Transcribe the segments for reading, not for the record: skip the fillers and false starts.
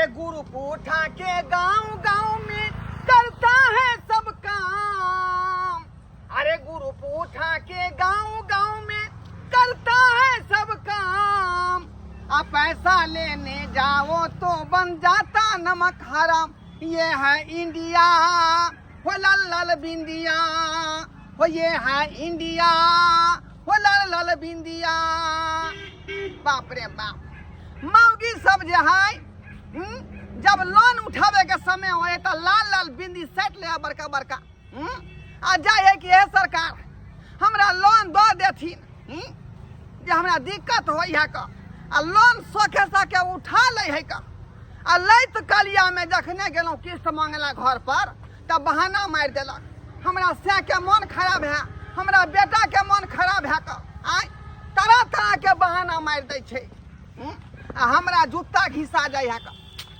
Group उठा के गांव गांव में करता है सब काम। अरे ग्रुप उठा के गांव गांव में करता है सब काम। आ पैसा लेने जाओ तो बन जाता नमक हराम। ये है इंडिया हो लाल लाल बिंदिया, हो ये है इंडिया हो लाल लाल बिंदिया। बाप रे बाप, मौगी सब जे है जब लोन उठावे के समय होए तो लाल लाल बिंदी सेट ले बड़का बड़का आ जाए है कि हे सरकार हमरा लोन दऽ देथिन जे हमरा दिक्कत होइ है क, आ लोन सौखे सौखे उठा लै है क। आ लैत कलियामे जखने गेलहुँ किस्त मांगला घर पर तऽ बहाना मारि देलक, हमरा सैके मन खराब है, हमरा बेटाके मन खराब है क। आँय तरह तरह के बहाना मारि दै छै आ हमरा जूता घिसा जाइ है क,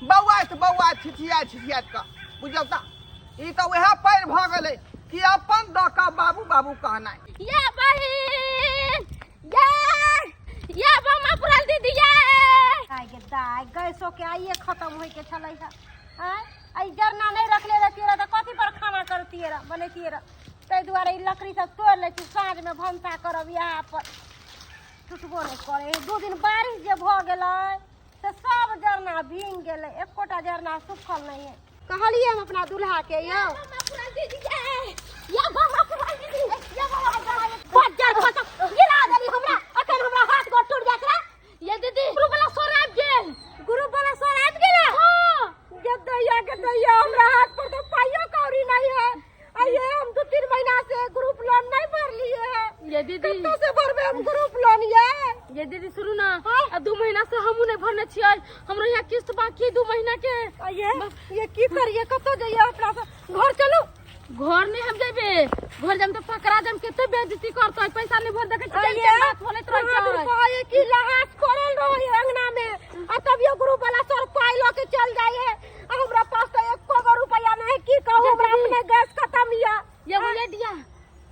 बौआइत बौआइत छिछियाइत छिछियाइत क। बुझलहुँ तऽ ई तऽ उएह पैर भऽ गेलै कि अपन दऽ कऽ बाबू बाबू कहनाइ। ये बहिन ये ये बमा पुरल दीदी ये आइ गे दाइ, गैसो के आइए खत्म होय के छलै है। आँय एहि जरना नहि रखले रहतियै रह तऽ कथी पर खाना करतियै रह, बनैतियै रह। ताहि दुआरे ई लकड़ी सब तोड़ि लै छी, साँझमे भनसा करब इएह पर। टुटबो नहि करै है। 2 दिन बारिश जे भऽ गेलै से सब जरना भींग गेलै, एकोटा जरना सुखल नहि है। कहलियै हम अपना दुल्हा के यौ ये बमा पुरल दीदी ये बज्जर खसक गिरा देली हमरा, अखन हमरा हाथ गोड़ टूट जात रहे। ये दीदी ग्रुप वाला सर आबि गेल, ग्रुप वाला सर आबि गेल। हां जब दैया के दैया हमरा हाथ पर तो पाइयो कौड़ी नहीं है। आइए हम 2-3 महीना से ग्रुप लोन नहीं भरलिए है। ये दीदी कत्तो से भरबे हम ग्रुप लोन ये? ये दीदी सुनू ना, आ 2 महीना से हमहू नहीं भरने छियै, हमरो यहाँ किस्त बाकी है 2 महीना के। आइए ये की करिए, कत्तो जाइए अपना से घर चलू? घर नहीं हम जेबे, घर जाम तो पकड़ा जाम, केते बेइज्जती करतै, पैसा नहीं भर देखे छियै, आइए, बात बोलैत रहै कहाँ दूर छै। कहै कि लहास करल रहै अंगना में, आ तभियो ग्रुप वाला सर पाई लऽ के चल जाइ है। आ हमरा पास तो एको गो रुपया नहीं, की कहू, हमरा अपने गैस खत्म या। ये बोले दिया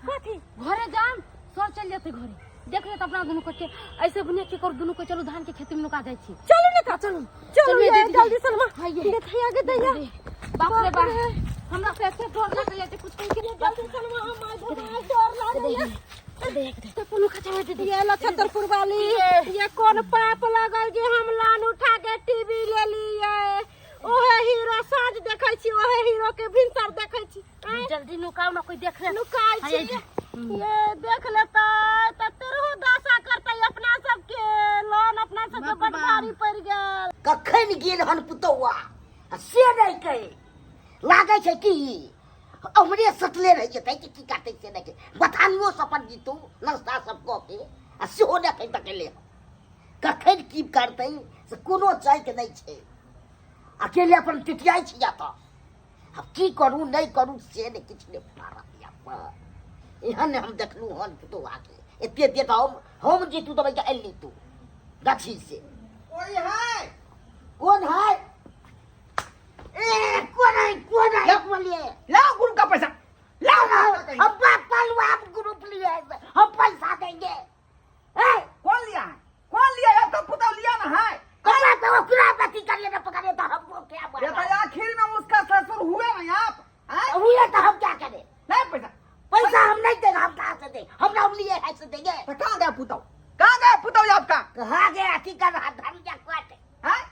कथी? घरे जाम सर चल जेतै घरे, देख ले त अपना दुनू के ऐसे बुनिया की कर, दुनू के चलू धान के खेती में नुका जाइ छी। चलू ने का, चलू चलू चलू ये दीदी। जल्दी सलमा। हाँ, ये। देखिया के दैया। बाप रे बाप, बाप रे। हमरा से ऐसे डर लग जाय छै कुछ कहि के। जल्दी सलमा, हम आइ घुमाय डर लागैया। देख देख त कोनो खचावे दीदी। ये लछतरपुर वाली, ये कोन पाप लागल जे हम लान उठा के टीवी ले लिए। ओहे हीरो साँझ देखै छी, ओहे हीरो के भिनसर देखै छी। आँय? जल्दी नुकाओ ना, कोई देख ले। नुकाइ छी। ये देख लेतै तऽ तेरहो दशा करतै अपना सबके। लोन अपना सबके बड भारी पड़ि गेल। कखन गेल हन पुतौआ आ से नहि कहे लागै छै कि हमरे सटले रहि जेतै कि की करतै से नहि कहे। बथानियो से अपन जीतू नाश्ता सब कऽ के आ सेहो नहि एखन तक एलै हन। कखन की करतै से कोनो चैक नहि छै, अकेले अपन टिटियाइ छी एतऽ। आब की करू नहि करू से नहि किछु नहि पारत। एहन हम देखलहुँ हन पुतौआके एते देर हम जीतू दबाई के अयली तू गाछी से। कोई है? कौन है? ए कौन है, कौन है? बोलिए। लाओ ग्रुप का पैसा, लाओ हम बाप पालू, आप ग्रुप लिए हम पैसा देंगे। ए कौन लिया है, कौन लिया है? तो पुतौ लिया ना है। कौन तो ओकरा बाती करिए ना पकड़े तो हमको क्या ये तो आखिर में उसका ससुर हुए ना आप। हैं? हुए तो हम क्या करें? नहीं पैसा, पैसा हम नहीं देंगे, हम कहाँ से देंगे? हम नाम लिए ऐसे देंगे। तो कहाँ गया पुतौ, कहाँ गया पुतौ आपका? कहाँ गया? की कर रहा धन क्या काट हैं?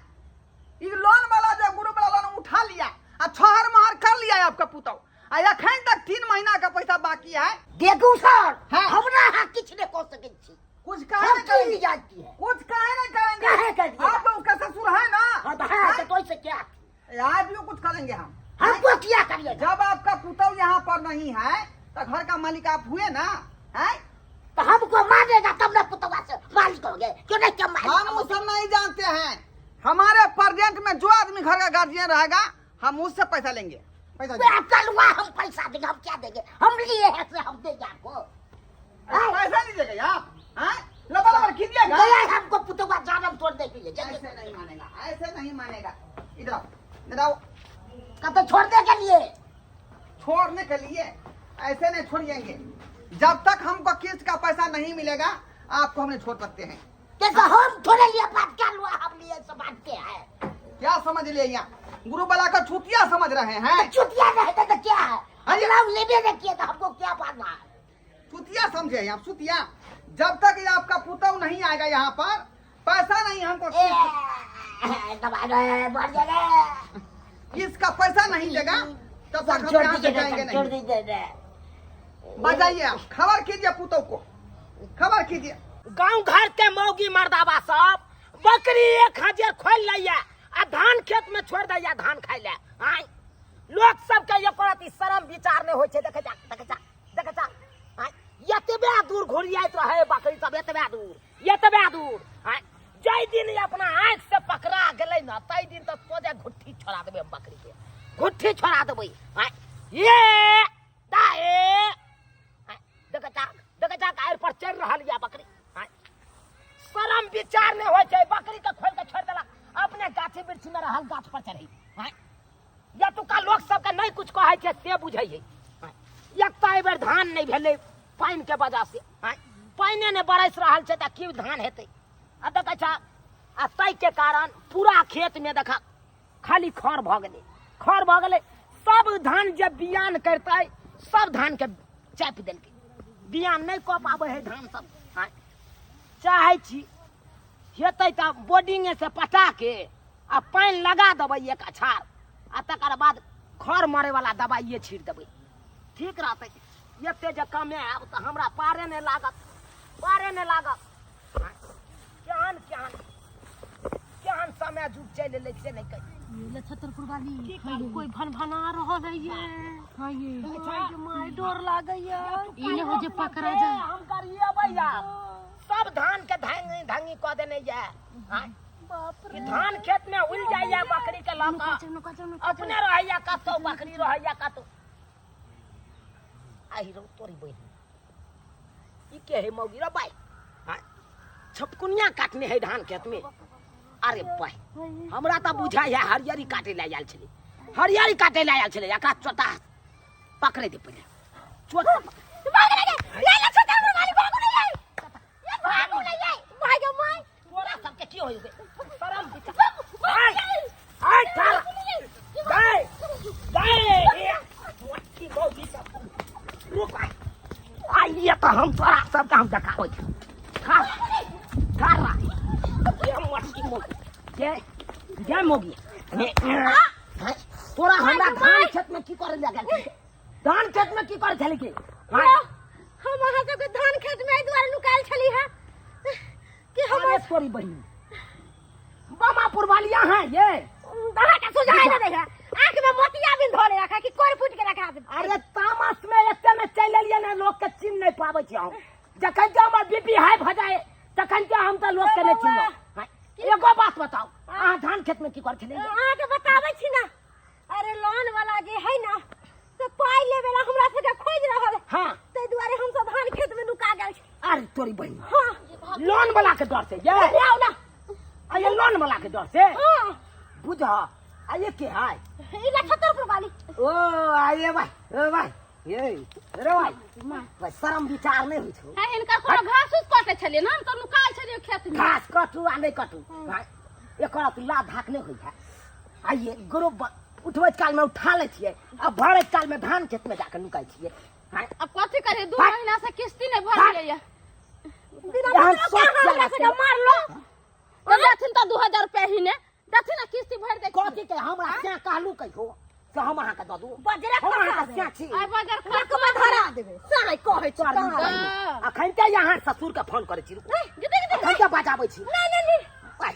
ये लोन वाला जो ग्रुप वाला लोन उठा लिया आ छोहर मोहर कर लिया है आपका पुतौ, आ अखन तक 3 महीना का पैसा बाकी है। देखू सर, हाँ। हमरा यहाँ किछु नहीं कह सकै छी। कुछ काहे हम नहीं क्यों करेंगे? जाती है? कुछ काहे नहीं करेंगे? काहे करेंगे? आप तो उसका ससुर है ना। हाँ तो हाँ, तो ऐसे क्या? आज भी कुछ करेंगे हम। हमको क्या करिएगा? जब आपका पुतौ यहाँ पर नहीं है तो घर का मालिक आप हुए ना, हैं? तो हमको मारेगा तब ना पुतवा से मालिक हो गए, क्यों नहीं? क्या मालिक? हम वो सब नहीं जानते हैं। हमारे प्रेजेंट में जो आदमी घर का गार्जियन रहेगा हम उससे पैसा लेंगे। पैसा दे। कलवा हम पैसा देंगे, हम क्या देंगे? हम लिए हैं से हम देंगे आपको। पैसा नहीं देंगे आप, हैं? लबा लबा कीजिएगा। गया है हमको पुतवा जानम तोड़ दे के लिए। ऐसे नहीं मानेगा, ऐसे नहीं मानेगा। इधर आओ, इधर आओ। कब तो छोड़ दे के लिए? छोड़ने के लिए ऐसे नहीं छोड़िएंगे, जब तक हमको किस्त का पैसा नहीं मिलेगा आपको हम नहीं छोड़ सकते हैं। जैसे हम थोड़े लिए बात क्या लुआ, हम लिए सब बात के है। क्या समझ लिए यहाँ गुरु वाला का छुतिया समझ रहे हैं? चुतिया नहीं था तो क्या है? अरे हम लेबे नहीं किए तो हमको क्या पाना है? छुतिया समझे आप, छुतिया। जब तक ये आपका पुतौ नहीं आएगा यहाँ पर, पैसा नहीं हमको, ए, दबा दे, मर जा रे। इसका पैसा नहीं देगा तब तक हम छोड़ यहाँ से दीजिए जाएंगे छोड़ नहीं। दीजिए रे। बजाइए आप, खबर कीजिए पुतौ को, खबर कीजिए। गांव घर के मौगी मर्दाबा सब बकरी 1000 खोल लैया आ धान खेत में छोड़ दैया धान खाइ ले। आय लोक सबके एको रति शरम विचार नहीं होइ छै। देखे जा, देखे जा, देखे जा। आय एतबे दूर घुरियाइत रहे बकरी सब, एतबे दूर, एतबे दूर। आय जाहि दिन ई अपना आँखि से पकड़ा गेलै ने ताहि दिन तऽ सोझे घुट्ठी छोड़ा देबै हम, बकरी के घुट्ठी छोड़ा देबै। आय ये दाए, आय देखे जा, देखे जा, आड़ि पर चढ़ि रहल यऽ बकरी। आय शरम विचार नहि होइ छै, बकरी के खोलि के छोड़ि देलक, अपने गाछी वृक्षी में रहल गाछ पर चढ़ै। आय एतुका लोक सबके नहि कुछ कहै छै से बुझै है। एक तऽ एहिबेर धान नहि भेलै पानि के वजह से। आय पानिए नहि बरसि रहल छै तऽ की धान हेतै? आ देखै छ, आ ताहिके कारण पूरा खेत में देखा खाली खर भऽ गेलै, खर भऽ गेलै। सब धान जे बियान करतै सब धान के चापि देलकै, बियान नहि कऽ पाबै है धान सब। आय चाहै छी हेतै तऽ बोर्डिंगे से पटा के आ पानि लगा देबै एक अछार, आ तकर बाद खर मरैवला दबाइए छीट देबै, ठीक रहतै। एते जे कमायब तऽ हमरा पारे नहि लागत, पारे नहि लागत। केहन केहन केहन समय जुग चलि एलै से नहि कहि। ये छतरपुर वाली कोई भनभना रहल है ये। हाँ ये my डर लागैया। ई ने हो जे पकड़ा जाए। हम करिए भैया सब धान के धांगी धांगी कऽ देने ये। बाप रे, ई धान खेत में उल जाइया बकरी के लऽ कऽ, अपने रहैया कतौ, बकरी रहैया कतौ। आहि रौ तोरी बहिन, ई के है मौगी रे बाई? हाँ छपकुनिया काटने है धान खेत में। अरे बाई हमरा तऽ बुझाइ है हरियरी काटे लए आयल छलै, हरियरी काटे लए आयल छलै। एकरा चोटा पकड़े दे पहिले, चोट तोरा सबके की होइ शरम विचार। आय ठार गाय गाय मोटकी मौगी सब रुक, आइए तऽ हम तोरा सबके हम देखाबै छी। ठार ठार ये मोटकी मौगी, ये ये मौगी, तोरा हमरा धान खेत में की करे लए गेल? धान खेत में की करे छली की? हम अहाँ सबके धान खेत में एहि दुआरे नुकायल छली है कि हम अरे तोरी बहिन बामापुर वाली अहाँ ये अहाँ के सुझाइ नहि दै है, आँख में मोतिया बिन धोले रखा कि कोर फूट के रखा दे। अरे तामस में एते में चलि एलियै ने, लोक के चिन्ह नहि पाबै छी हम। जखन के हमर बीपी हाई भऽ जाए तखन के हम तऽ लोक के नहि चिन्हब। एगो बात बताउ, अहाँ धान खेत में की करै छलियै? अहाँ के बताबै छी ना, अरे लोन वाला जे है ना से पाइ लेवे ला हमरा सबके खोजि रहल है। हाँ ताहि दुआरे हम सब धान खेत में नुका गेल छी। अरे तोरी बहिन, हाँ लोन वाला के डर से ये आउ ना, अरे लोन वाला के डर से हाँ बुझ। आ ये के है? ई नक्षत्रपुर वाली। ओ आये भाई, ओ भाई ये रे भाई, भाई शरम विचार नहीं होइ छौ। है हिनकर कोनो घास उस काटे छलियै ने, हम तऽ नुकायल छलियै खेत में। घास कटू आ नहि कटू भाई, एकर अथी लाभ धाक नहीं होइ है। आइए ग्रुप उठबैत काल में उठा लै छियै, आ भरैत काल में धान खेत में जाके नुकाइ छियै। हाँ, अब कथी करियै, 2 भाग। महीना से किस्ती नहि भरलियै ये। बिना यहाँ मतलब के सोच अहाँ हमरा चला सबके मारलो। तऽ देथिन तऽ 2000 रुपया ही ने देथिन ने, किस्ती भरि दै छी। कथी के हमरा से कहलू कहियो से हम अहाँके दऽ दू? बजरे हम खसा अहाँके देबै। से छी आइ बजर रकमा धरा देबै, साँय कहै छी। तोहर कहाँ? हाँ। अखन ते अहाँ ससुर के फोन करै छी, रुकू। अखन ते बजाबै छी। नहीं नहीं नहीं भाई,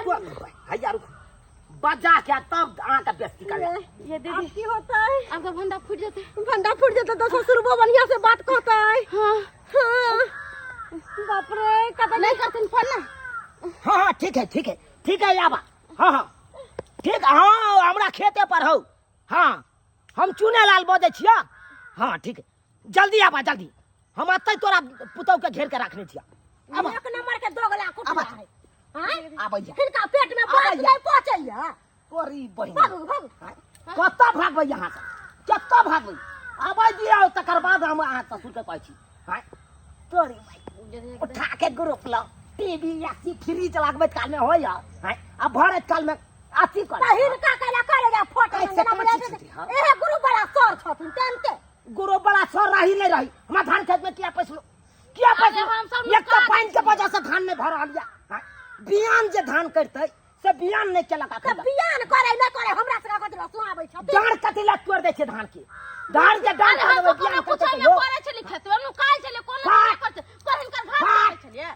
तोहर नहि भाई, हैया रुकू, बजा के तब अहाँके बेइज्जती करबै। ये दीदी आब की होतै? आब तऽ भंडा फूटि जेतै। भंडा फूट जेतै तऽ ससुरबो बढ़िया से बात कहतै। हाँ हाँ बाप रे, कतऽ नहि करथिन फोन ना? हाँ हाँ ठीक है, ठीक है, ठीक है, आबा। हाँ हाँ ठीक, हाँ हमरा खेते पर हौ। हाँ हम चुने लाल बजै छियै। हाँ ठीक है, जल्दी आबा जल्दी, हम अतै तोरा पुतहु के घेर के रखने छियै। आबा। एक नंबर के दोगला कुटुआ आबा। है। आँय? आबै जा। हिनका पेट में बात आबै जा। नहीं पहुंचैया। तोरी बहिन। भागू भागू। कतऽ भागबै यहाँ से? कतऽ भागबै? आबै दियौ तकर बाद हम अहाँ ससुर के कहै छी। आँय? तोरी बहिन। उठा के ग्रुप लग टीवी या सी फ्रिज लगबैत काल में होइया। आँय? आ भरैत काल में अथी कर तऽ हिनका कैला करे जा फोटो ऐसे जेना कहाँ बुझाइ छी छै छथि, हाँ? एहे गुरु बड़ा सर छथिन तेनते गुरु बड़ा सर रही नहीं रही हमरा धान खेत में किया पैसलो किया अरे पैसलो हम सब एक तो नुका पानि के वजह से धान नहीं भर रहल या हाँ? बियान जे धान करतै से बियान नहीं केलक तऽ अखन तक। बियान करे नहि करे हमरा सबके कथी लए सुनाबै छथिन डाँड़ कथी लए तोड़ि दै छै धान के डाँड़ के डाँड़ अरे हम तोड़ि देबै सब कोनो बियान कुछो करतै नहि कहियो करै छलियै खेतमे नुकायल छलियै कोनो फाट। नहि करै छलियै पर हिनकर घर फाट। करै छलियै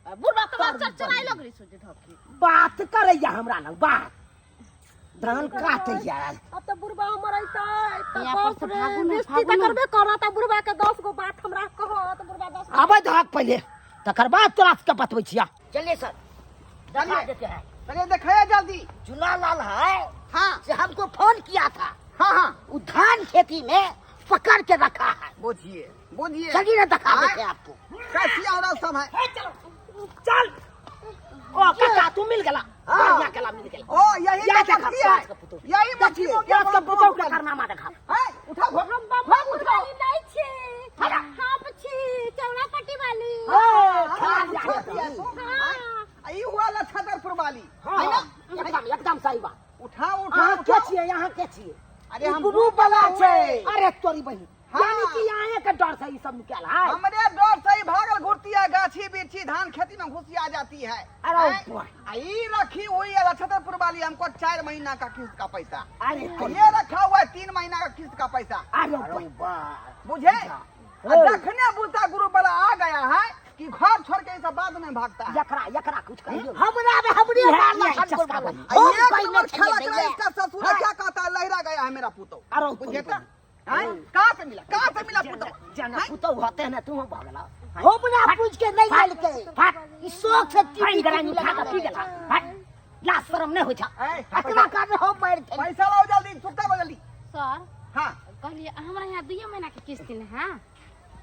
बुढ़बा तऽ बात चरचराय लगलै सोझे धपकी बात करैया हमरा लग बात धान काटैया अब तऽ बुढ़बा हमर अइतै तऽ यहाँ पर बाप से रे भागू ना, बेइज्जती भागू तऽ ना। करबे करत आ बुढ़बा के 10 गो बात हमरा कहत बुढ़बा 10 आबै दहक पहिले तकर बाद तोरा सबके बतबै छिया चलिए सर चलिए। देते हैं चलिए दिखाइए जल्दी चुना लाल है हाँ से हमको फोन किया था हाँ हाँ वो धान खेती में पकड़ के रखा है बुझिए बुझिए चलिए ना दिखा हाँ? देते हैं आपको कैसी औरत सब है हे चलो चल ओ काका तू मिल गेला हाँ। बढ़िया गेला मिल गेला ओ यही या तो देखा मछली है प्याज का पुतोह। यही मछली देखिए प्याज का पुतोह के कारनामा देखा है उठा हम भाग बम्बई उठाओ वाली नहीं छी हम छी चौड़ा पट्टी वाली हाँ, हाँ, खेला उठा दिया तुम। हाँ। आ, ई हुआ लछदरपुर वाली हाँ, है ना एकदम एकदम सही बात उठाओ उठाओ अहाँ के उठाओ छियै यहाँ के छियै अरे हम गुरु वाला हुए। छै अरे तोरी बहिन हाँ। यानी कि यहाँ के डर से ई सब निकल है हमरे डर से ही भागल घुरती है गाछी बिरछी धान खेती में घुसी आ जाती है अरे हैं? वाह। आ, ई रखी हुई है लछदरपुर वाली हमको 4 महीना का किस्त का पैसा अरे आ, तोरी ये रखा हुआ है 3 महीना का किस्त का पैसा अरे अरे वाह। वाह बुझे आ, जखने बूता गुरु वाला आ गया है कि घर छोड़ के सब बाद में भागता है एकरा एकरा कुछ कहियो हमरा में हमरे इहे- मारला इहे छन चस्का गुरु वाला। बनी। आ, हम एक कहीं नंबर नहीं खेला छलियै करा भैया। इसका ससुर क्या कहता है लहरा गया है मेरा पुतो अरे बुझे तोरी तो हैं? कहाँ से मिला कहाँ से मिला पुतो जना पुतोह होते ना तू भगला हमरा पूछ के नहीं गेलकै फाट ई शौक से फाइन टीवी गरानी उठा के पी गेला फाट ला शरम नहीं होइ छ ऐ, एकरा कारण हम मारि खेलियै। पैसा लाओ जल्दी चुकता बदली सर हाँ कहलिए हमरा यहाँ दुइये महीना के किस्ती ने हाँ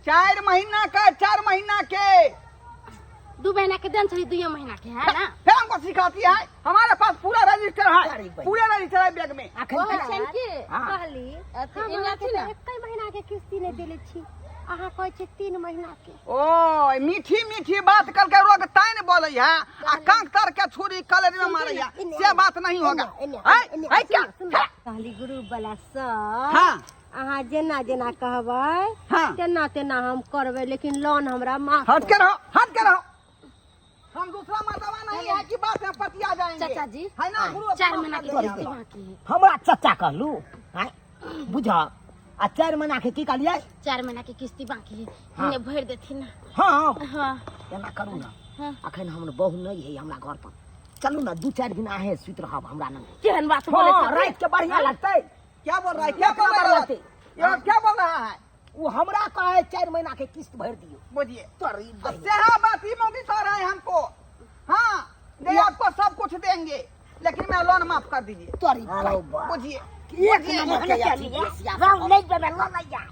4 महीना का 4 महीना के 2 महीना के देन छली दुइये महीना के है ना फिर हमको सिखाती है हमारे पास पूरा रजिस्टर अरे है भाई। पूरा रजिस्टर है बैग में अखन कहै छनि कि हाँ। कहली अथी हम एना अहाँके थी ना तऽ एके महीना के किस्ती नहि देले छी अहाँ कहै छी 3 महीना के ओ मीठी मीठी बात करके रोग ताइन बोले है आ कांक तर के छुरी कलर में मारे है से बात नहीं होगा एने, है एने, है क्या सुनू, सुनू। कहली गुरु वाला सर हाँ अहाँ जेना जेना कहबै हाँ। तेना तेना हम करबै लेकिन लोन हमरा माफ हट के रहो हट के रहो हम दूसरा मर्तबा नहीं है कि बात में पतिया जाएंगे चाचा जी है ना गुरु 4 महीना के किस्ती बाकी है हमरा चचा कहलू आँय बुझ आ 4 महीना के की कहलियै 4 महीना के किस्ती बाकी है हाँ। इन्हें भरि देथिन ना हाँ हाँ एना करू ना हाँ। अखन हमर बहू नहीं है हमरा घर पर चलू ना 2-4 दिन आहे सुति रहब हमरा लग केहन बात बोले हाँ रात के बढ़िया लगतै क्या बोल रहा है क्या बोल रहा है ये क्या बोल रहा है वो हमरा कहे 4 महीना के किस्त भर दियो बोलिए तोरी बहिन। सेहा बात ही मोदी कह रहे हैं हमको हाँ दे आपको सब कुछ देंगे लेकिन मैं लोन माफ कर दीजिए तोरी बहिन। बुझिए एक नंबर के अथी बेसिया लोन नहि देबै लोन नहि जा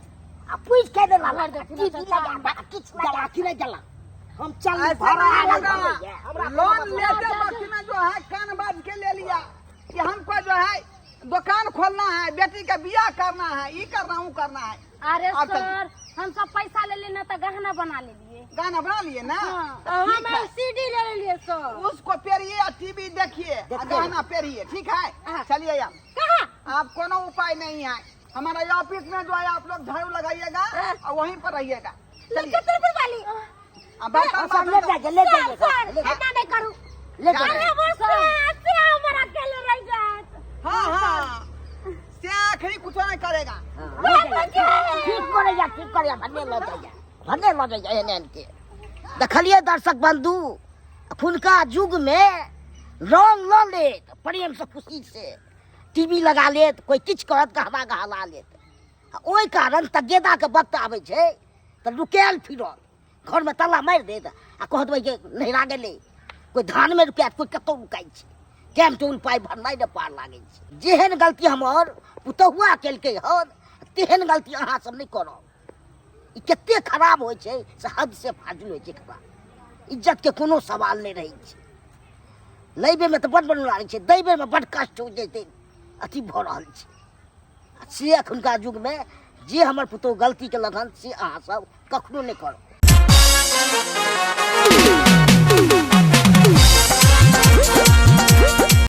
आ पूछ के देला टीवी लगा बा किछु लगा जला कि नहीं जला हम चल ऐसे भरा नहीं आयल होगा। भरैया। हमरा लोन लेते वक्त में जो है कान बाज के ले लिया कि हमको जो है दुकान खोलना है बेटी का बियाह करना है ये करना वो करना है अरे आप चल। सर हम सब पैसा ले लेना तो गहना बना ले लिए गाना बना लिए ना हाँ। तो हम ठीक है। एलसीडी ले लेलियै सर उसको पेरिए और टीवी देखिए और गहना पेरिए ठीक है चलिए आप कहाँ आप कोनो उपाय नहीं है हमारा ये ऑफिस में जो है आप लोग झाड़ू लगाइएगा और वहीं पर रहिएगा चलिए छतरपुर वाली अब बर्तन सब ले माजो। जाइए ले सर जाइए सर एना नहि करू ले जाइए अरे हमर से हमर अकेले रहि जायत हाँ हाँ से आखिरी कुछ नहीं करेगा ठीक करैया ठीक करैया भने लऽ जाइए भने लऽ जाइए एहन एहन के देखलियै दर्शक बंधु अखुनका युगमे लोन लऽ लेत प्रेमसँ खुशीसँ टीवी लगा लेत कोइ किछु करत गहना गहला लेत आ ओहि कारण तगेदाके वक्त आबै छै तऽ रुकायल फिरल घरमे ताला मारि देत आ कहत जे नहिरा गेलै कोइ धानमे रुकायत कोइ कतहु रुकाइ छै टाइम टेबुल पाइ भरनाइ नहि पार लागै छै जेहन गलती हमर पुतहुआ केलकै हन तेहन गलती अहाँ सब नहि करब ई कते खराब होइ छै से हद से फाजिल होइ छै खराब इज्जतके कोनो सवाल नहि रहै छै लैबेमे तऽ बड बड लागै छै दैबेमे बड कष्ट होइ जेतै अथी भऽ रहल छै आ से एखुनका युगमे जे हमर पुतहु गलती केलक हन से अहाँ सब कखनो नहि करब।